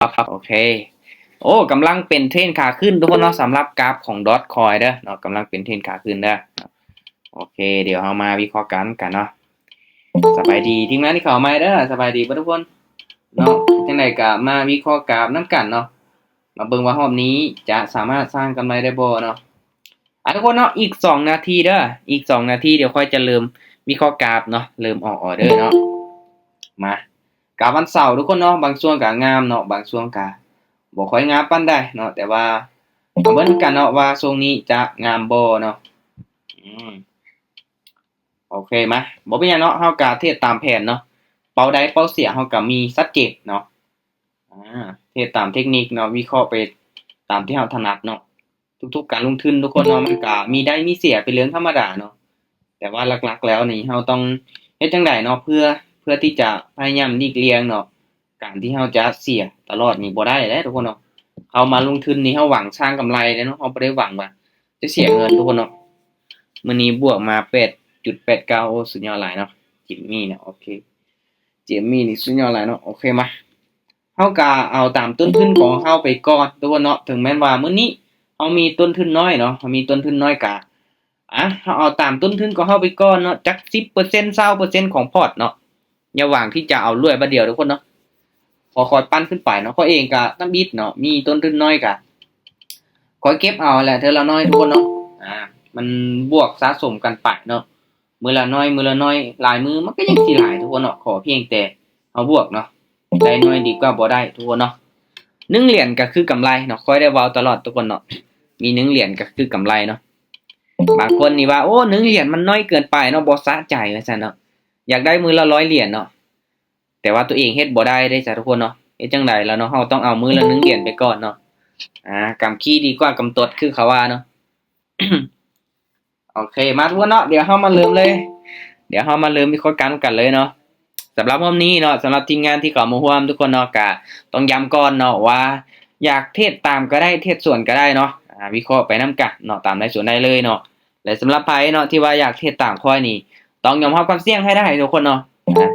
ໂອເຄ ໂອ້ ກຳລັງເປັນເທຣນຂາຂຶ້ນທຸກຄົນເນາະ ສຳລັບກາຟຂອງ Dogecoin ເດີເນາະ ກຳລັງເປັນເທຣນຂາຂຶ້ນເດີ. ໂອເຄ ດຽວເຮົາມາວິເຄາະກັນນຳກັນເນາະ. ສະບາຍດີທີມງານທີ່ເຂົ້າມາໃໝ່ເດີ ສະບາຍດີເບິດທຸກຄົນເນາະ. ຈັ່ງໃດກໍມາວິເຄາະກາຟນຳກັນເນາະ ມາເບິ່ງວ່າຮອບນີ້ຈະສາມາດສ້າງກຳໄລໄດ້ບໍ່ເນາະ. ອ່າ ທຸກຄົນເນາະ ອີກສອງນາທີເດີ ອີກສອງນາທີ ດຽວຂ້ອຍຈະເລີ່ມວິເຄາະກາຟເນາະ ເລີ່ມອອກອໍເດີເນາະ. ມາ ກາຟວັນເສົາທຸກຄົນເນາະ ບາງຊ່ວງກໍງາມເນາະ ບາງຊ່ວງກໍບໍ່ຄ່ອຍງາມປານໃດເນາະ ແຕ່ວ່າມາເບິ່ງນຳກັນເນາະວ່າຊ່ວງນີ້ຈະງາມບໍ່ເນາະ. ອືມ ໂອເຄ ມາ ບໍ່ເປັນຫຍັງເນາະ ເຮົາກໍເທຣດຕາມແຜນເນາະ ເປົ້າໄດ້ເປົ້າເສຍເຮົາກໍມີຊັດເຈນເນາະ. ອ່າ ເຮັດຕາມເທັກນິກເນາະ ວິເຄາະໄປຕາມທີ່ເຮົາຖະໜັດເນາະ. ທຸກໆການລົງທຶນທຸກຄົນເນາະ ມັນກະມີໄດ້ມີເສຍເປັນເລື່ອງທຳມະດາເນາະ ແຕ່ວ່າຫຼັກໆແລ້ວນີ້ເຮົາຕ້ອງເຮັດຈັ່ງໃດເນາະ ເພື່ອ ເພື່ອທີ່ຈະພະຍາຍາມຫຼີກລ່ຽງເນາະ ການທີ່ເຮົາຈະເສຍຕະຫຼອດນີ້ບໍ່ໄດ້ເດ້ທຸກຄົນເນາະ. ເຮົາມາລົງທຶນນີ້ເຮົາຫວັງສ້າງກຳໄລເດ້ເນາະ ເຮົາບໍ່ໄດ້ຫວັງວ່າຈະເສຍເງິນທຸກຄົນເນາະ. ມື້ນີ້ບວກມາແປດຈຸດແປດເກົ້າ ໂອ້ ສຸດຍອດຫຼາຍເນາະ ຈິມມີເນາະ. ໂອເຄ ຈິມມີນີ້ສຸດຍອດຫຼາຍເນາະ. ໂອເຄ ມາ ເຮົາກະເອົາຕາມຕົ້ນທຶນຂອງເຮົາໄປກ່ອນທຸກຄົນເນາະ. ເຖິງແມ່ນວ່າມື້ນີ້ເຮົາມີຕົ້ນທຶນນ້ອຍເນາະ ເຮົາມີຕົ້ນທຶນນ້ອຍກະ ອ່າ ເຮົາເອົາຕາມຕົ້ນທຶນຂອງເຮົາໄປກ່ອນເນາະ ຈັກສິບເປີເຊັນ ຊາວເປີເຊັນຂອງພອດເນາະ. ຢ່າຫວັງທີ່ຈະເອົາລວຍບາດດຽວທຸກຄົນເນາະ ຄ່ອຍໆປັ່ນຂຶ້ນໄປເນາະ. ຂ້ອຍເອງກະທຳອິດເນາະ ມີຕົ້ນທຶນນ້ອຍກະຄ່ອຍເກັບເອົາແຫຼະ ເທື່ອລະໜ້ອຍທຸກຄົນເນາະ. ອ່າ ມັນບວກສະສົມກັນໄປເນາະ ມື້ລະໜ້ອຍ ມື້ລະໜ້ອຍ ຫຼາຍມື້ມັນກໍຍັງຊິຫຼາຍທຸກຄົນເນາະ. ຂໍພຽງແຕ່ເຮົາບວກເນາະ ໄດ້ໜ້ອຍດີກວ່າບໍ່ໄດ້ທຸກຄົນເນາະ. ໜຶ່ງຫຼຽນກໍຄືກຳໄລເນາະ ຂ້ອຍໄດ້ເວົ້າຕະຫຼອດທຸກຄົນເນາະ ມີໜຶ່ງຫຼຽນກໍຄືກຳໄລເນາະ. ບາງຄົນນີ້ວ່າ ໂອ້ ໜຶ່ງຫຼຽນມັນໜ້ອຍເກີນໄປເນາະ ບໍ່ສະໃຈວ່າຊັ້ນເນາະ ຢາກໄດ້ມື້ລະຮ້ອຍຫຼຽນເນາະ ແຕ່ວ່າຕົວເອງເຮັດບໍ່ໄດ້ເດ້ຈ້າທຸກຄົນເນາະ. ເຮັດຈັ່ງໃດລະເນາະ ເຮົາຕ້ອງເອົາມື້ລະໜຶ່ງຫຼຽນໄປກ່ອນເນາະ. ອ່າ ກຳຂີ້ດີກວ່າກຳຕົດ ຄືເຂົາວ່າເນາະ. ໂອເຄ ມາທຸກຄົນເນາະ ດຽວເຮົາມາເລີ່ມເລີຍ ດຽວເຮົາມາເລີ່ມວິເຄາະກັນນຳກັນເລີຍເນາະ. ສຳລັບຮອບນີ້ເນາະ ສຳລັບທີມງານທີ່ເຂົ້າມາຮ່ວມທຸກຄົນເນາະ ກະຕ້ອງຢ້ຳກ່ອນເນາະວ່າ ຢາກເທຣດຕາມກໍໄດ້ ເທຣດສວນກໍໄດ້ເນາະ ອ່າ ວິເຄາະໄປນຳກັນເນາະ ຕາມໄດ້ສວນໄດ້ເລີຍເນາະ. ແລະ ສຳລັບໃຜເນາະທີ່ວ່າຢາກເທຣດຕາມຂ້ອຍນີ້ ຕ້ອງຍອມຮັບຄວາມສ່ຽງໃຫ້ໄດ້ທຸກຄົນເນາະ. ອ່າ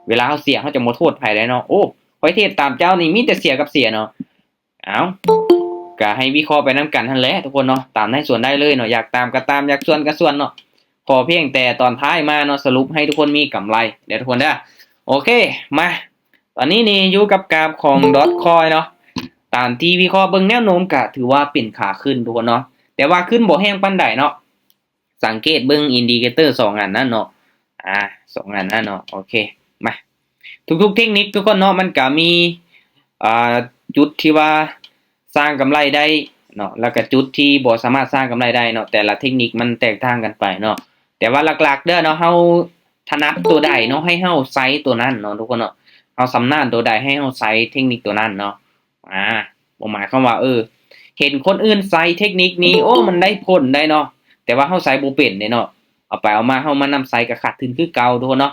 ເວລາເຮົາສ່ຽງ ເຮົາຈະບໍ່ໂທດໃຜໄດ້ເນາະ. ໂອ້ ຂ້ອຍເທຣດຕາມເຈົ້ານີ້ມີແຕ່ເສຍກັບເສຍເນາະ. ເອົ້າ ກະໃຫ້ວິເຄາະໄປນຳກັນຫັ້ນແຫຼະທຸກຄົນເນາະ ຕາມໄດ້ສວນໄດ້ເລີຍເນາະ ຢາກຕາມກະຕາມ ຢາກສວນກະສວນເນາະ. ຂໍພຽງແຕ່ຕອນທ້າຍມາເນາະ ສະຫຼຸບໃຫ້ທຸກຄົນມີກຳໄລເດີທຸກຄົນເດີ. ໂອເຄ ມາ ຕອນນີ້ນີ້ຢູ່ກັບກາຟຂອງ Dogecoin ເນາະ ຕາມທີ່ວິເຄາະເບິ່ງແນວໂນ້ມກະຖືວ່າເປັນຂາຂຶ້ນທຸກຄົນເນາະ ແຕ່ວ່າຂຶ້ນບໍ່ແຮງປານໃດເນາະ. ສັງເກດເບິ່ງ indicator ສອງອັນນັ້ນເນາະ ອ່າ ສອງອັນນັ້ນເນາະ. ໂອເຄ ມາ ທຸກໆເທັກນິກທຸກຄົນເນາະ ມັນກະມີ ອ່າ ຈຸດທີ່ວ່າສ້າງກຳໄລໄດ້ເນາະ ແລ້ວກະຈຸດທີ່ບໍ່ສາມາດສ້າງກຳໄລໄດ້ເນາະ ແຕ່ລະເທັກນິກມັນແຕກຕ່າງກັນໄປເນາະ. ແຕ່ວ່າຫຼັກໆເດີເນາະ ເຮົາຖະໜັດໂຕໃດເນາະ ໃຫ້ເຮົາໃຊ້ໂຕນັ້ນເນາະທຸກຄົນເນາະ ເຮົາຊຳນານໂຕໃດ ໃຫ້ເຮົາໃຊ້ເທັກນິກໂຕນັ້ນເນາະ. ອ່າ ບໍ່ໝາຍຄວາມວ່າ ເອີ ເຫັນຄົນອື່ນໃຊ້ເທັກນິກນີ້ ໂອ້ ມັນໄດ້ຜົນໄດ໋ເນາະ ແຕ່ວ່າເຮົາໃຊ້ບໍ່ເປັນເດ້ເນາະ ເອົາໄປເອົາມາເຮົາມານຳໃຊ້ກໍຂາດທຶນຄືເກົ່າທຸກຄົນເນາະ.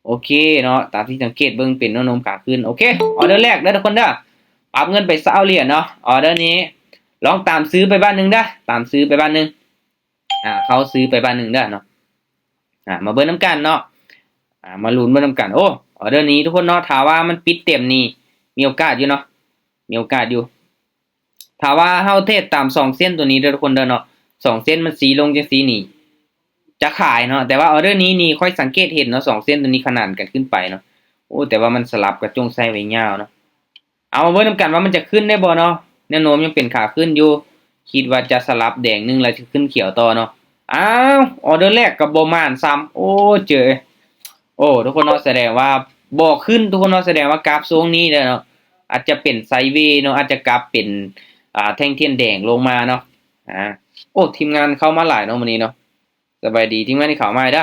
ໂອເຄເນາະ ຕາມທີ່ສັງເກດເບິ່ງເປັນແນວໂນ້ມຂາຂຶ້ນ. ໂອເຄ ອໍເດີແລກເດີທຸກຄົນເດີ ປັບເງິນໄປຊາວຫຼຽນເນາະ. ອໍເດີນີ້ລອງຕາມຊື້ໄປບາດໜຶ່ງເດີ ຕາມຊື້ໄປບາດໜຶ່ງ ອ່າ ເຂົ້າຊື້ໄປບາດໜຶ່ງເດີເນາະ. ອ່າ ມາເບິ່ງນຳກັນເນາະ ອ່າ ມາລຸ້ນເບິ່ງນຳກັນ. ໂອ້ ອໍເດີນີ້ທຸກຄົນເນາະ ຖ້າວ່າມັນປິດເຕັມນີ້ ມີໂອກາດຢູ່ເນາະ ມີໂອກາດຢູ່. ຖ້າວ່າເຮົາເທຣດຕາມສອງເສັ້ນໂຕນີ້ເດີທຸກຄົນເດີເນາະ ສອງເສັ້ນມັນຊີ້ລົງຈັ່ງຊີ້ນີ້ ຈະຂາຍເນາະ. ແຕ່ວ່າອໍເດີນີ້ນີ້ ຂ້ອຍສັງເກດເຫັນເນາະ ສອງເສັ້ນໂຕນີ້ຂະໜານກັນຂຶ້ນໄປເນາະ. ໂອ້ ແຕ່ວ່າມັນສະຫຼັບກະຈົ່ງໃຊ້ໄວ້ຍາວເນາະ. ເອົາມາເບິ່ງນຳກັນວ່າມັນຈະຂຶ້ນໄດ້ບໍ່ເນາະ ແນວໂນ້ມຍັງເປັນຂາຂຶ້ນຢູ່ ຄິດວ່າຈະສະຫຼັບແດງໜຶ່ງແລ້ວຈະຂຶ້ນຂຽວຕໍ່ເນາະ. ອ້າວ ອໍເດີແລກກໍບໍ່ໝານຊ້ຳ ໂອ້ ເຈີ ໂອ້ ທຸກຄົນເນາະ ສະແດງວ່າບໍ່ຂຶ້ນທຸກຄົນເນາະ ສະແດງວ່າກາຟຊ່ວງນີ້ເນາະ ອາດຈະເປັນໄຊເວເນາະ ອາດຈະກັບເປັນ ອ່າ ແທ່ງທຽນແດງລົງມາເນາະ. ອ່າ ໂອ້ ທີມງານເຂົ້າມາຫຼາຍເນາະມື້ນີ້ເນາະ. ສະບາຍດີທີມງານທີ່ເຂົ້າມາເດີ.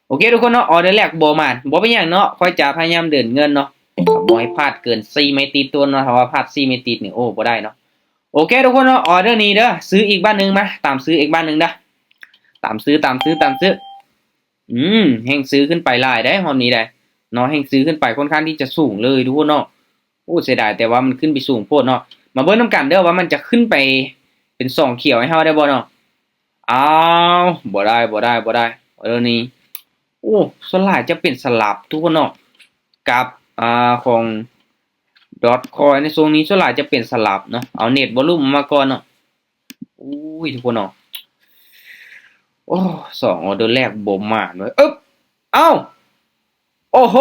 ໂອເຄທຸກຄົນເນາະ ອໍເດີແລກບໍ່ໝານ ບໍ່ເປັນຫຍັງເນາະ ຂ້ອຍຈະພະຍາຍາມເດີນເງິນເນາະ ບໍ່ໃຫ້ພາດເກີນສີ່ໄມ້ຕິດທຸກຄົນເນາະ ຖ້າວ່າພາດສີ່ໄມ້ຕິດນີ້ ໂອ້ ບໍ່ໄດ້ເນາະ. ໂອເຄທຸກຄົນເນາະ ອໍເດີນີ້ເດີ ຊື້ອີກບາດໜຶ່ງ ມາ ຕາມຊື້ອີກບາດໜຶ່ງເດີ ຕາມຊື້ ຕາມຊື້ ຕາມຊື້. ອືມ ແຮ່ງຊື້ຂຶ້ນໄປຫຼາຍໄດ໋ຮອບນີ້ໄດ໋ເນາະ ແຮ່ງຊື້ຂຶ້ນໄປຄ່ອນຂ້າງທີ່ຈະສູງເລີຍທຸກຄົນເນາະ. ໂອ້ ເສຍດາຍແຕ່ວ່າມັນຂຶ້ນໄປສູງໂພດເນາະ. ມາເບິ່ງນຳກັນເດີວ່າມັນຈະຂຶ້ນໄປເປັນສອງຂຽວໃຫ້ເຮົາໄດ້ບໍ່ເນາະ. ອ້າວ ບໍ່ໄດ້ ບໍ່ໄດ້ ບໍ່ໄດ້ ອໍເດີນີ້. ໂອ້ ສ່ວນຫຼາຍຈະເປັນສະຫຼັບທຸກຄົນເນາະ ກັບ ອ່າ ຂອງ ໂດ ດອດຄອຍໃນຊ່ວງນີ້ສ່ວນຫຼາຍຈະເປັນສະຫຼັບເນາະ. ເອົາເນັດວໍລຸ່ມອອກມາກ່ອນເນາະ. ໂອ້ຍ ທຸກຄົນເນາະ. ໂອ້ ສອງອອເດີແລກບໍ່ໝານເວີຍ. ອຶບ ເອົ້າ ໂອ້ໂຫ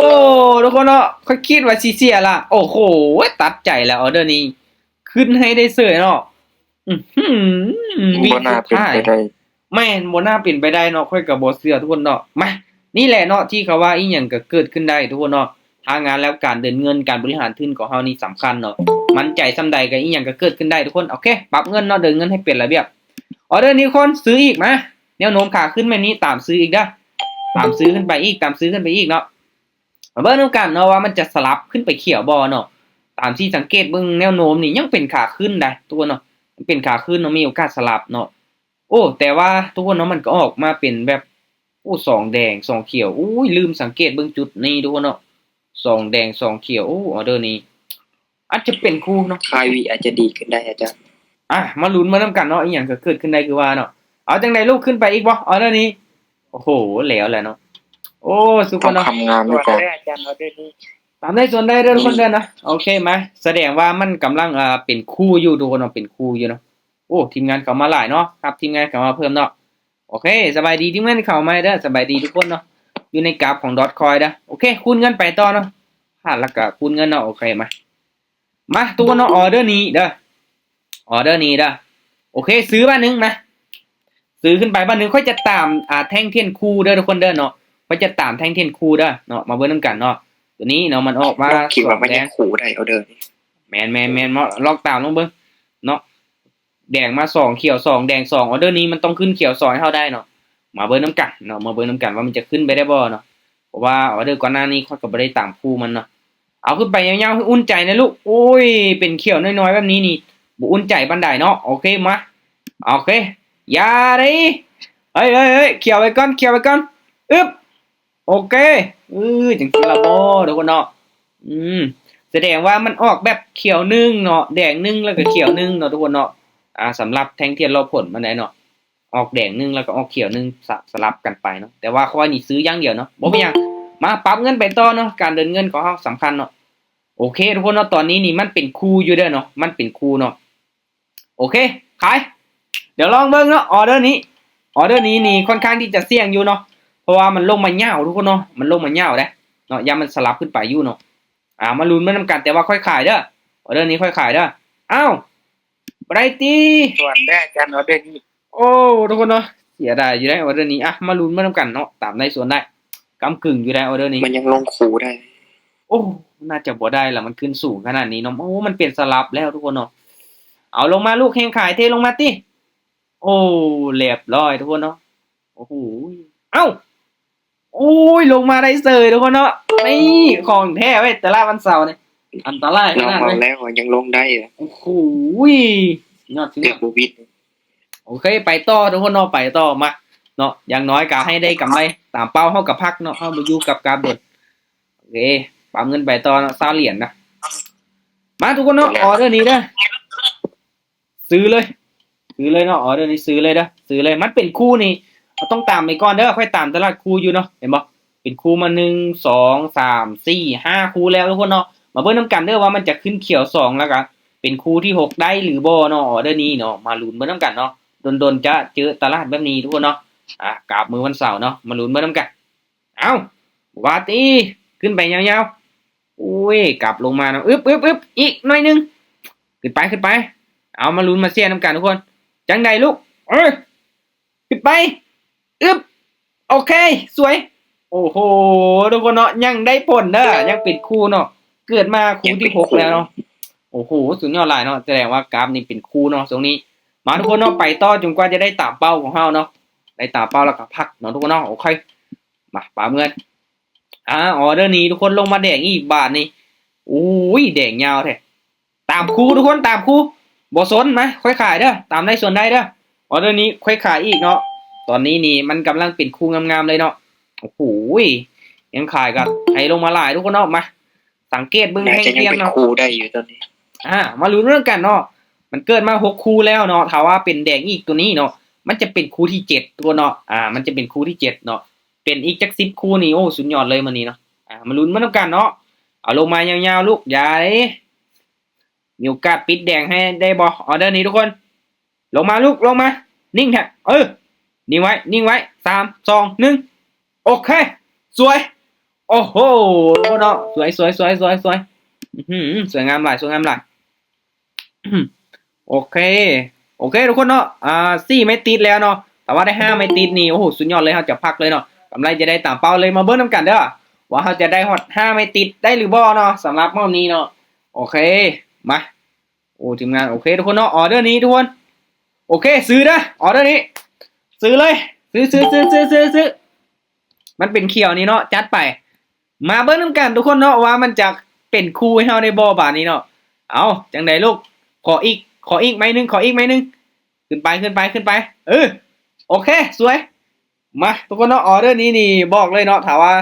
ທຸກຄົນເນາະ, ຂ້ອຍຄິດວ່າຊິເສຍລະ. ໂອ້ໂຫ ຕັດໃຈແລ້ວ ອອເດີນີ້ ຂຶ້ນໃຫ້ໄດ້ເສີຍເນາະ. ອືຫື ວິ ສຸດທ້າຍ ບໍ່ໜ້າເປັນໄປໄດ້. ແມ່ນ ບໍ່ໜ້າເປັນໄປໄດ້ເນາະ, ຂ້ອຍກໍບໍ່ເຊື່ອ ທຸກຄົນເນາະ. ມາ ນີ້ແຫຼະເນາະ ທີ່ເຂົາວ່າອີ່ຫຍັງກໍເກີດຂຶ້ນໄດ້ ທຸກຄົນເນາະ. ທາງງານແລ້ວ ການເດີນເງິນ ການບໍລິຫານທຶນຂອງເຮົານີ້ສຳຄັນເນາະ, ໝັ້ນໃຈສ່ຳໃດກໍອີ່ຫຍັງກໍເກີດຂຶ້ນໄດ້ ທຸກຄົນ. ໂອເຄ ປັບເງິນເນາະ, ເດີນເງິນໃຫ້ເປັນລະບຽບ. ອອເດີນີ້ ທຸກຄົນ ຊື້ອີກມາ, ແນວໂນ້ມຂາຂຶ້ນແບບນີ້ ຕາມຊື້ອີກເດີ້, ຕາມຊື້ຂຶ້ນໄປອີກ, ຕາມຊື້ຂຶ້ນໄປອີກເນາະ. ມາເບິ່ງນຳກັນເນາະ ວ່າມັນຈະສະຫຼັບຂຶ້ນໄປຂຽວບໍ່ເນາະ. ຕາມທີ່ສັງເກດເບິ່ງແນວໂນ້ມນີ້ ຍັງເປັນຂາຂຶ້ນໄດ໋ ທຸກຄົນເນາະ, ຍັງເປັນຂາຂຶ້ນເນາະ, ມີໂອກາດສະຫຼັບເນາະ. ໂອ້ ແຕ່ວ່າ ທຸກຄົນເນາະ ມັນກໍອອກມາເປັນແບບ ໂອ້ ສອງແດງ ສອງຂຽວ. ໂອ້ຍ ລືມສັງເກດເບິ່ງຈຸດນີ້ ທຸກຄົນເນາະ, ສອງແດງ ສອງຂຽວ. ໂອ້ ອອເດີນີ້ ອາດຈະເປັນຄູ່ເນາະ, ຄາຍວິອາດຈະດີຂຶ້ນໄດ້ ອາຈານ. ອ່ະ ມາລຸ້ນມານຳກັນເນາະ, ອີ່ຫຍັງກໍເກີດຂຶ້ນໄດ້ຄືວ່າເນາະ. ເອົາຈັ່ງໃດລູກ, ຂຶ້ນໄປອີກບໍ່ ອອເດີນີ້? ໂອ້ໂຫ ແລ້ວແຫຼະເນາະ. ໂອ້ ສຸກກ່ອນເນາະ, ທຳງານໄວ້ກ່ອນ ອາຈານ. ເອົາເດີນີ້ ຕາມໄດ້ສ່ວນໄດ້ເດີ ທຸກຄົນເດີເນາະ. ໂອເຄ ມາ ສະແດງວ່າມັນກຳລັງ ອ່າ ເປັນຄູ່ຢູ່ ທຸກຄົນເນາະ, ເປັນຄູ່ຢູ່ເນາະ. ໂອ້ ທີມງານເຂົ້າມາຫຼາຍເນາະ, ຮັບທີມງານເຂົ້າມາເພີ່ມເນາະ. ໂອເຄ ສະບາຍດີທີມງານເຂົ້າມາເດີ, ສະບາຍດີທຸກຄົນເນາະ, ຢູ່ໃນກາບຂອງດອດຄອຍເດີ. ໂອເຄ ຄູນເງິນໄປຕໍ່ເນາະ, ພາດແລ້ວກໍຄູນເງິນເນາະ. ໂອເຄ ມາ ມາ ທຸກຄົນເນາະ, ອອເດີນີ້ເດີ, ອອເດີນີ້ເດີ. ໂອເຄ ຊື້ບາດໜຶ່ງ ມາ ຊື້ຂຶ້ນໄປບາດໜຶ່ງ. ຂ້ອຍຈະຕາມ ອ່າ ແທ່ງທຽນຄູ່ເດີ ທຸກຄົນເດີເນາະ, ຂ້ອຍຈະຕາມແທ່ງທຽນຄູ່ເດີເນາະ. ມາເບິ່ງນຳກັນເນາະ, ຕົວນີ້ເນາະ ມັນອອກມາ ຄິດວ່າມັນຍັງຄູ່ໄດ້ ອອເດີ. ແມ່ນໆໆ ເນາະ, ລອງຕາມລອງເບິ່ງເນາະ. ແດງມາສອງ ຂຽວສອງ ແດງສອງ, ອອເດີນີ້ມັນຕ້ອງຂຶ້ນຂຽວສອງໃຫ້ເຮົາໄດ້ເນາະ. ມາເບິ່ງນຳກັນເນາະ, ມາເບິ່ງນຳກັນວ່າມັນຈະຂຶ້ນໄປໄດ້ບໍ່ເນາະ, ເພາະວ່າອອເດີກ່ອນໜ້ານີ້ຂ້ອຍກໍບໍ່ໄດ້ຕາມຄູ່ມັນເນາະ. ເອົາຂຶ້ນໄປຍາວໆ ໃຫ້ອຸ່ນໃຈນະລູກ. ໂອ້ຍ ເປັນຂຽວນ້ອຍໆແບບນີ້ນີ້ ບໍ່ອຸ່ນໃຈປານໃດເນາະ. ໂອເຄ ມາ ໂອເຄ ຢ່າເດ້. ເອີຍໆໆ ຂຽວໄວ້ກ່ອນ ຂຽວໄວ້ກ່ອນ. ອຶບ ໂອເຄ ເອີ ຈັ່ງຊີ້ລະບໍ ທຸກຄົນເນາະ. ອືມ ສະແດງວ່າມັນອອກແບບຂຽວໜຶ່ງເນາະ ແດງໜຶ່ງ ແລ້ວກໍຂຽວໜຶ່ງເນາະ ທຸກຄົນເນາະ. ອ່າ ສຳລັບແທ່ງທຽນລອບຜົນມັນໄດ໋ເນາະ, ອອກແດງໜຶ່ງ ແລ້ວກໍອອກຂຽວໜຶ່ງ ສະ ສະຫຼັບກັນໄປເນາະ. ແຕ່ວ່າຂ້ອຍນີ້ຊື້ຢ່າງດຽວເນາະ, ບໍ່ເປັນຫຍັງ. ມາປັບເງິນໄປຕໍ່ເນາະ, ການເດີນເງິນຂອງເຮົາສຳຄັນເນາະ. ໂອເຄ ທຸກຄົນເນາະ, ຕອນນີ້ນີ້ມັນເປັນຄູ່ຢູ່ເດີເນາະ, ມັນເປັນຄູ່ເນາະ. ໂອເຄ ຂາຍ. ດຽວລອງເບິ່ງເນາະ ອອເດີນີ້, ອອເດີນີ້ນີ້ຄ່ອນຂ້າງທີ່ຈະສ່ຽງຢູ່ເນາະ, ເພາະວ່າມັນລົງມາຍາວ ທຸກຄົນເນາະ, ມັນລົງມາຍາວເດ້ເນາະ, ຢ້ານມັນສະຫຼັບຂຶ້ນໄປຢູ່ເນາະ. ອ່າ ມາລຸ້ນເບິ່ງນຳກັນ, ແຕ່ວ່າຂ້ອຍຂາຍເດີ, ອອເດີນີ້ຂ້ອຍຂາຍເດີ. ອ້າວ ບໍ່ໄດ້ຕິ ສ່ວນເດ້ອາຈານ ອອເດີນີ້. ໂອ້ ທຸກຄົນເນາະ, ເສຍດາຍຢູ່ເດ້ອອເດີນີ້. ອ່ະ ມາລຸ້ນເບິ່ງນຳກັນເນາະ, ຕາມໄດ້ສ່ວນໄດ້, ກ້ຳກຶ່ງຢູ່ໄດ້ອອເດີນີ້. ມັນຍັງລົງຄູ່ໄດ້? ໂອ້ ໜ້າຈະບໍ່ໄດ້ລະ, ມັນຂຶ້ນສູງຂະໜາດນີ້ເນາະ. ໂອ້ ມັນເປັນສະຫຼັບແລ້ວ ທຸກຄົນເນາະ. ເອົາລົງມາລູກ, ແຮງຂາຍເທລົງມາຕິ. ໂອ້ ລຽບຮ້ອຍ ທຸກຄົນເນາະ. ໂອ້ໂຫ ເອົ້າ ໂອ້ຍ ລົງມາໄດ້ເສີຍ ທຸກຄົນເນາະ. ນີ້ຂອງແທ້ເວີຍ, ຕະຫຼາດວັນເສົານີ້ ອັນຕະລາຍຂະໜາດເລີຍ. ແລ້ວຍັງລົງໄດ້. ໂອ້ໂຫ ຍອດ ເກືອບບໍ່ວິດ. ໂອເຄ ໄປຕໍ່ ທຸກຄົນເນາະ, ໄປຕໍ່ ມາເນາະ. ຢ່າງໜ້ອຍກໍໃຫ້ໄດ້ກຳໄລຕາມເປົ້າ, ເຮົາກໍພັກເນາະ, ເຮົາບໍ່ຢູ່ກັບກາບດົນ. ໂອເຄ ປາບເງິນໄປຕໍ່ເນາະ, ຊາວຫຼຽນນະ. ມາ ທຸກຄົນເນາະ, ອໍເດີນີ້ເດີ. ຊື້ເລີຍ ຊື້ເລີຍເນາະ, ອໍເດີນີ້ຊື້ເລີຍເດີ, ຊື້ເລີຍ. ມັນເປັນຄູ່ນີ້ ເຮົາຕ້ອງຕາມໄປກ່ອນເດີ, ຂ້ອຍຕາມຕະຫຼາດຄູ່ຢູ່ເນາະ. ເຫັນບໍ່? ເປັນຄູ່ມາ ໜຶ່ງ ສອງ ສາມ ສີ່ ຫ້າຄູ່ແລ້ວ ທຸກຄົນເນາະ. ມາເບິ່ງນຳກັນເດີວ່າມັນຈະຂຶ້ນຂຽວສອງ ແລ້ວກະເປັນຄູ່ທີຫົກໄດ້ຫຼືບໍ່ເນາະ, ອໍເດີນີ້ເນາະ. ມາລຸ້ນເບິ່ງນຳກັນເນາະ, ດົນໆຈະເຈີຕະຫຼາດແບບນີ້ ທຸກຄົນເນາະ. ອ່າ ກາບມື້ວັນເສົາເນາະ, ມາລຸ້ນເບິ່ງນຳກັນ. ເອົ້າ ວ່າຕິ ຂຶ້ນໄປຍາວໆ. ໂອ້ຍ ກັບລົງມາເນາະ. ອຶບ ອຶບ ອຶບ ອີກໜ້ອຍໜຶ່ງ. ຂຶ້ນໄປ ຂຶ້ນໄປ. ເອົາ ມາລຸ້ນມາເຊຍນຳກັນ ທຸກຄົນ. ຈັ່ງໃດລູກ? ເອີ ຂຶ້ນໄປ. ອຶບ ໂອເຄ ສວຍ. ໂອ້ໂຫ ທຸກຄົນເນາະ, ຍັງໄດ້ຜົນເດີ, ຍັງເປັນຄູ່ເນາະ. ເກີດມາຄູ່ທີຫົກແລ້ວເນາະ. ໂອ້ໂຫ ສຸດຍອດຫຼາຍເນາະ, ສະແດງວ່າກາບນີ້ເປັນຄູ່ເນາະຊ່ວງນີ້. ມາ ທຸກຄົນເນາະ, ໄປຕໍ່ຈົນກວ່າຈະໄດ້ຕາມເປົ້າຂອງເຮົາເນາະ, ໄດ້ຕາມເປົ້າແລ້ວກໍພັກເນາະ ທຸກຄົນເນາະ. ໂອເຄ ມາ ປາບເງິນ. ອ່າ ອໍເດີນີ້ ທຸກຄົນ, ລົງມາແດງອີກບາດນີ້. ໂອ້ຍ ແດງຍາວແທ້. ຕາມຄູ່ ທຸກຄົນ, ຕາມຄູ່. ບໍ່ສົນ, ມາ ຂ້ອຍຂາຍເດີ, ຕາມໄດ້ສ່ວນໄດ້ເດີ. ອໍເດີນີ້ຂ້ອຍຂາຍອີກເນາະ. ຕອນນີ້ນີ້ມັນກຳລັງເປັນຄູ່ງາມໆເລີຍເນາະ. ໂອ້ໂຫ ແຮງຂາຍກໍໄຖລົງມາຫຼາຍ ທຸກຄົນເນາະ. ມາ ສັງເກດເບິ່ງແຮງຂຽນເນາະ, ຄູ່ໄດ້ຢູ່ຕອນນີ້. ອ່າ ມາລຸ້ນນຳກັນເນາະ, ມັນເກີດມາຫົກຄູ່ແລ້ວເນາະ. ຖ້າວ່າເປັນແດງອີກຕົວນີ້ເນາະ, ມັນຈະເປັນຄູ່ທີເຈັດ ທຸກຄົນເນາະ. ອ່າ ມັນຈະເປັນຄູ່ທີເຈັດເນາະ. ເປັນອີກຈັກສິບຄູ່ນີ້ ໂອ້ ສຸດຍອດເລີຍມື້ນີ້ເນາະ. ອ່າ ມາລຸ້ນມານຳກັນເນາະ. ເອົາລົງມາຍາວໆລູກ, ຢ່າເດ້. ມີໂອກາດປິດແດງໃຫ້ໄດ້ບໍ່ ອໍເດີນີ້ທຸກຄົນ? ລົງມາລູກ ລົງມາ ນິ່ງແທ້ ເອີ ນິ່ງໄວ້ ນິ່ງໄວ້ ສາມ ສອງ ໜຶ່ງ ໂອເຄ ສວຍ ໂອ້ໂຫ ເນາະ ສວຍ ສວຍ ສວຍ ສວຍ ສວຍ ອື ສວຍງາມຫຼາຍ ສວຍງາມຫຼາຍ. ໂອເຄ ໂອເຄທຸກຄົນເນາະ ອ່າ ສີ່ໄມ້ຕິດແລ້ວເນາະ ຖ້າວ່າໄດ້ຫ້າໄມ້ຕິດນີ້ ໂອ້ໂຫ ສຸດຍອດເລີຍ ເຮົາຈະພັກເລີຍເນາະ ກຳໄລຈະໄດ້ຕາມເປົ້າເລີຍ ມາເບິ່ງນຳກັນເດີ້ ວ່າເຮົາຈະໄດ້ຮອດຫ້າໄມ້ຕິດໄດ້ຫຼືບໍ່ເນາະ ສຳລັບຮອບນີ້ເນາະ. ໂອເຄ ມາ ໂອ້ ທີມງານ ໂອເຄທຸກຄົນເນາະ ອໍເດີນີ້ທຸກຄົນ ໂອເຄ ຊື້ເດີ້ ອໍເດີນີ້ ຊື້ເລີຍ ຊື້ ຊື້ ຊື້ ຊື້ ຊື້ ຊື້ ມັນເປັນຂຽວນີ້ເນາະ ຈັດໄປ ມາເບິ່ງນຳກັນທຸກຄົນເນາະ ວ່າມັນຈະເປັນຄູ່ໃຫ້ເຮົາໄດ້ບໍ່ບາດນີ້ເນາະ. ເອົາ ຈັ່ງໃດລູກ ຂໍອີກ ຂໍອີກໄມ້ໜຶ່ງ ຂໍອີກໄມ້ໜຶ່ງ ຂຶ້ນໄປ ຂຶ້ນໄປ ຂຶ້ນໄປ ເອີ ໂອເຄ ສວຍ. ມາທຸກຄົນເນາະ ອໍເດີນີ້ນີ້ບອກເລີຍເນາະ ຖ້າວ່າ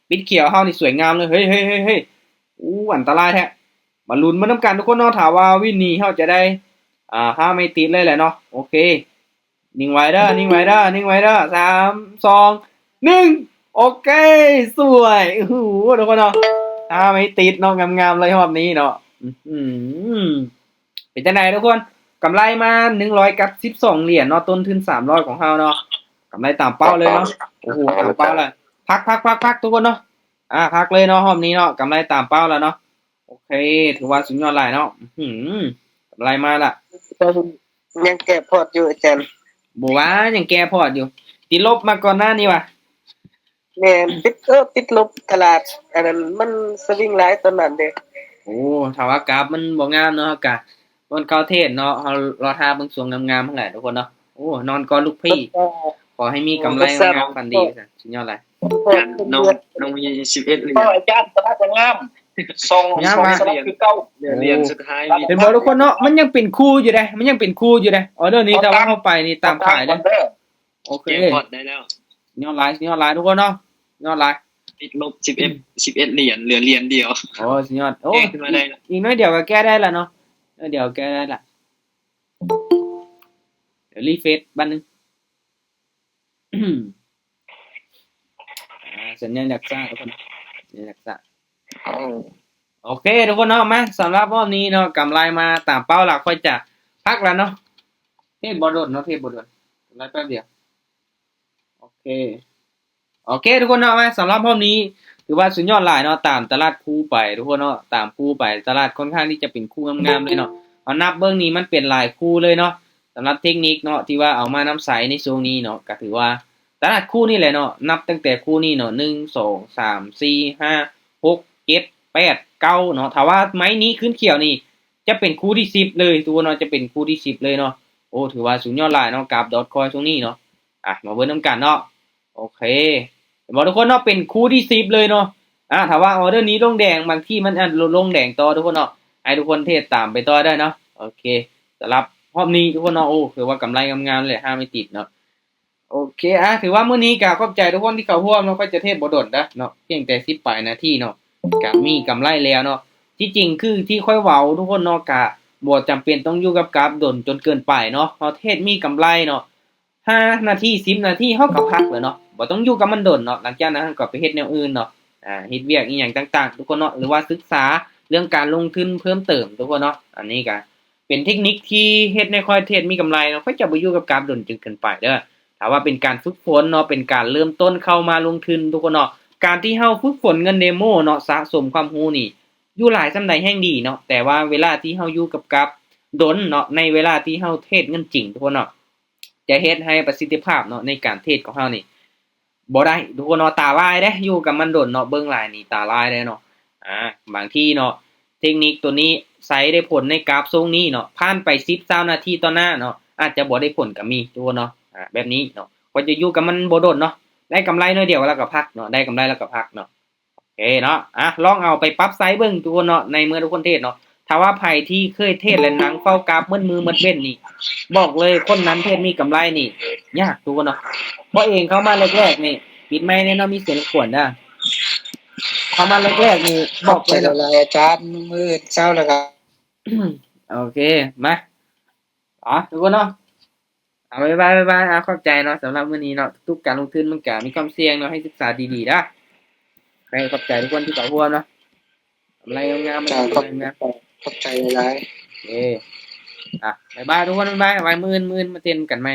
ປິດຂຽວເຮົານີ້ສວຍງາມເລີຍ ເຮີ້ຍ ເຮີ້ຍ ເຮີ້ຍ ເຮີ້ຍ ໂອ້ ອັນຕະລາຍແທ້. ມາລຸ້ນເບິ່ງນຳກັນທຸກຄົນເນາະ ຖ້າວ່າວິນນີ້ເຮົາຈະໄດ້ ອ່າ ຫ້າໄມ້ຕິດເລີຍແຫຼະເນາະ. ໂອເຄ ນິ່ງໄວ້ເດີ້ ນິ່ງໄວ້ເດີ້ ນິ່ງໄວ້ເດີ້ ສາມ ສອງ ໜຶ່ງ ໂອເຄ ສວຍ ໂອ້ໂຫ ທຸກຄົນເນາະ ຫ້າໄມ້ຕິດເນາະ ງາມໆເລີຍຮອບນີ້ເນາະ. ອື ເປັນຈັ່ງໃດທຸກຄົນ ກຳໄລມາໜຶ່ງຮ້ອຍກັບສິບສອງຫຼຽນເນາະ ຕົ້ນທຶນສາມຮ້ອຍຂອງເຮົາເນາະ ກຳໄລຕາມເປົ້າເລີຍເນາະ. ໂອ້ໂຫ ຕາມເປົ້າເລີຍ ພັກໆໆໆ ທຸກຄົນເນາະ ອາ ພັກເລີຍເນາະ ຮອບນີ້ເນາະ ກຳໄລຕາມເປົ້າແລ້ວເນາະ. ໂອເຄ ຖືວ່າສຸດຍອດຫຼາຍເນາະ ອື ກຳໄລມາລະ ຍັງແກ້ພອດຢູ່ອາຈານ ບໍ່ວ່າຍັງແກ້ພອດຢູ່ ຕິດລົບມາກ່ອນໜ້ານີ້ຫວາ. ແມ່ນ ຕິດ ເອີ ຕິດລົບຕະຫຼາດ ອັນນັ້ນມັນສະວິງຫຼາຍຕອນນັ້ນເດ້. ໂອ້ ຖ້າວ່າກາບມັນບໍ່ງາມເນາະ ເຮົາກະ ກ່ອນເຂົ້າເທຣດເນາະ ເຮົາລໍຖ້າເບິ່ງຊ່ວງງາມໆຫັ້ນແຫຼະທຸກຄົນເນາະ. ໂອ້ ນອນກ່ອນລູກພີ່ ຂໍໃຫ້ມີກຳໄລງາມຝັນດີ ວ່າຊັ້ນ ສຸດຍອດຫຼາຍ. ນ້ອງ ນ້ອງມີສິບເອັດຫຼຽນ ອາຈານ ຕະຫຼາດຍັງງາມ ສອງ ງາມຫວາ ສອງ ສອງ ຄືເກົ່າ ຫຼຽນສຸດທ້າຍ ເຫັນບໍ່ທຸກຄົນເນາະ ມັນຍັງເປັນຄູ່ຢູ່ເດ້ ມັນຍັງເປັນຄູ່ຢູ່ເດ້ ອໍເດີນີ້ ຖ້າວ່າເຮົາໄປນີ້ຕາມຂາຍເດ້. ໂອເຄ ແຈກພອດໄດ້ແລ້ວ ຍອດຫຼາຍ ຍອດຫຼາຍທຸກຄົນເນາະ ຍອດຫຼາຍ ຕິດລົບສິບເອັດ ສິບເອັດຫຼຽນ ເຫຼືອຫຼຽນດຽວ. ໂອ້ ສຸດຍອດ ໂອ້ ແກ້ຂຶ້ນມາໄດ້ລະ ອີກໜ້ອຍດຽວກໍແກ້ໄດ້ລະເນາະ ໜ້ອຍດຽວແກ້ໄດ້ລະ. ດຽວຣີເຟຣຊບາດໜຶ່ງ ອາ ສັນຍານຢາກຊ້າທຸກຄົນ ສັນຍານຢາກຊ້າ. ໂອເຄທຸກຄົນເນາະ ມາ ສຳລັບຮອບນີ້ເນາະ ກຳໄລມາຕາມເປົ້າລະ ຂ້ອຍຈະພັກລະເນາະ ເທຣດບໍ່ດົນເນາະ ເທຣດບໍ່ດົນ ກຳໄລແປັບດຽວ. ໂອເຄ ໂອເຄທຸກຄົນເນາະ ມາ ສຳລັບຮອບນີ້ ຖືວ່າສຸດຍອດຫຼາຍເນາະ ຕາມຕະຫຼາດຄູ່ໄປທຸກຄົນເນາະ ຕາມຄູ່ໄປ ຕະຫຼາດຄ່ອນຂ້າງທີ່ຈະເປັນຄູ່ງາມໆເລີຍເນາະ. ເຮົານັບເບິ່ງນີ້ມັນເປັນຫຼາຍຄູ່ເລີຍເນາະ ສຳລັບເທັກນິກເນາະ ທີ່ວ່າເອົາມານຳໃຊ້ໃນຊ່ວງນີ້ເນາະ ກໍຖືວ່າຕະຫຼາດຄູ່ນີ້ແຫຼະເນາະ ນັບຕັ້ງແຕ່ຄູ່ນີ້ເນາະ ໜຶ່ງ ສອງ ສາມ ສີ່ ຫ້າ ຫົກ ເຈັດ ແປດ ເກົ້າ ເນາະ. ຖ້າວ່າໄມ້ນີ້ຂຶ້ນຂຽວນີ້ ຈະເປັນຄູ່ທີສິບເລີຍທຸກຄົນເນາະ ຈະເປັນຄູ່ທີສິບເລີຍເນາະ. ໂອ້ ຖືວ່າສຸດຍອດຫຼາຍເນາະ ກາບດອດຄອຍຊ່ວງນີ້ເນາະ. ອ່ະ ມາເບິ່ງນຳກັນເນາະ. ໂອເຄ ເຫັນບໍ່ທຸກຄົນເນາະ ເປັນຄູ່ທີສິບເລີຍເນາະ. ອາ ຖ້າວ່າອໍເດີນີ້ລົງແດງ ບາງທີມັນອາດລົງແດງຕໍ່ທຸກຄົນເນາະ ໃຫ້ທຸກຄົນເທຣດຕາມໄປຕໍ່ໄດ້ເນາະ. ໂອເຄ ສຳລັບຮອບນີ້ທຸກຄົນເນາະ ໂອ້ ຖືວ່າກຳໄລງາມໆເລີຍ ຫ້າໄມ້ຕິດເນາະ. ໂອເຄ ອາ ຖືວ່າມື້ນີ້ກະຂອບໃຈທຸກຄົນທີ່ເຂົ້າຮ່ວມເນາະ ຂ້ອຍຈະເທຣດບໍ່ດົນເດີເນາະ ພຽງແຕ່ສິບປາຍນາທີເນາະ ກະມີກຳໄລແລ້ວເນາະ. ທີ່ຈິງຄືທີ່ຂ້ອຍເວົ້າທຸກຄົນເນາະ ກະບໍ່ຈຳເປັນຕ້ອງຢູ່ກັບກາບດົນຈົນເກີນໄປເນາະ ເຮົາເທຣດມີກຳໄລເນາະ ຫ້ານາທີ ສິບນາທີ ເຮົາກໍພັກແລ້ວເນາະ ບໍ່ຕ້ອງຢູ່ກັບມັນດົນເນາະ. ຫຼັງຈາກນັ້ນເຮົາກໍໄປເຮັດແນວອື່ນເນາະ ອາ ເຮັດວຽກອີ່ຫຍັງຕ່າງໆທຸກຄົນເນາະ ຫຼືວ່າສຶກສາເລື່ອງການລົງທຶນເພີ່ມເຕີມທຸກຄົນເນາະ. ອັນນີ້ກະ ເປັນເທັກນິກທີ່ເຮັດໃຫ້ຂ້ອຍເທຣດມີກຳໄລເນາະ ຂ້ອຍຈະບໍ່ຢູ່ກັບກາບດົນຈົນເກີນໄປເດີ. ຖ້າວ່າເປັນການຝຶກຝົນເນາະ ເປັນການເລີ່ມຕົ້ນເຂົ້າມາລົງທຶນທຸກຄົນເນາະ ການທີ່ເຮົາຝຶກຝົນເງິນເດໂມເນາະ ສະສົມຄວາມຮູ້ນີ້ ຢູ່ຫຼາຍສ່ຳໃດແຮ່ງດີເນາະ ແຕ່ວ່າເວລາທີ່ເຮົາຢູ່ກັບກາບດົນເນາະ ໃນເວລາທີ່ເຮົາເທຣດເງິນຈິງທຸກຄົນເນາະ ຈະເຮັດໃຫ້ປະສິດທິພາບເນາະ ໃນການເທຣດຂອງເຮົານີ້ ບໍ່ໄດ້ທຸກຄົນເນາະ ຕາລາຍເດ້ ຢູ່ກັບມັນດົນເນາະ ເບິ່ງຫຼາຍນີ້ຕາລາຍເດ້ເນາະ. ອາ ບາງທີເນາະ ເທັກນິກໂຕນີ້ໃຊ້ໄດ້ຜົນໃນກາບຊົງນີ້ເນາະ ຜ່ານໄປສິບ ຊາວນາທີຕໍ່ໜ້າເນາະ ອາດຈະບໍ່ໄດ້ຜົນກໍມີທຸກຄົນເນາະ. ອາ ແບບນີ້ເນາະ ກໍຈະຢູ່ກັບມັນບໍ່ດົນເນາະ ໄດ້ກຳໄລໜ້ອຍດຽວແລ້ວກໍພັກເນາະ ໄດ້ກຳໄລແລ້ວກໍພັກເນາະ. ໂອເຄເນາະ ອາ ລອງເອົາໄປປັບໃຊ້ເບິ່ງທຸກຄົນເນາະ ໃນເມື່ອທຸກຄົນເທຣດເນາະ. ຖ້າວ່າໃຜທີ່ເຄີຍເທຣດແລະນັ່ງເຝົ້າກາບໝົດມື້ໝົດເວັນນີ້ ບອກເລີຍຄົນນັ້ນເທຣດມີກຳໄລນີ້ຍາກທຸກຄົນເນາະ. ເພາະເອງເຂົ້າມາແລກໆນີ້ ປິດໄມແນ່ເນາະ ມີສຽງລົບກວນເດີ. ເຂົ້າມາແລກໆນີ້ບອກເລີຍເນາະ ອາຈານ ມື້ເຊົ້າແລ້ວກໍ ໂອເຄ ມາ ອາ ທຸກຄົນເນາະ ເອົາ ບາຍບາຍ ບາຍບາຍ ອາ ຂອບໃຈເນາະ ສຳລັບມື້ນີ້ເນາະ ທຸກໆການລົງທຶນມັນກະມີຄວາມສ່ຽງເນາະ ໃຫ້ສຶກສາດີໆເດີ້. ໃຫ້ຂອບໃຈທຸກຄົນທີ່ເຂົ້າຮ່ວມເນາະ ກຳໄລງາມໆ ຂອບໃຈຫຼາຍໆ. ເອີ ອ່ະ ບາຍບາຍທຸກຄົນ ບາຍບາຍ ໄວ້ມື້ອື່ນ ມື້ອື່ນມາເຕັ້ນກັນໃໝ່.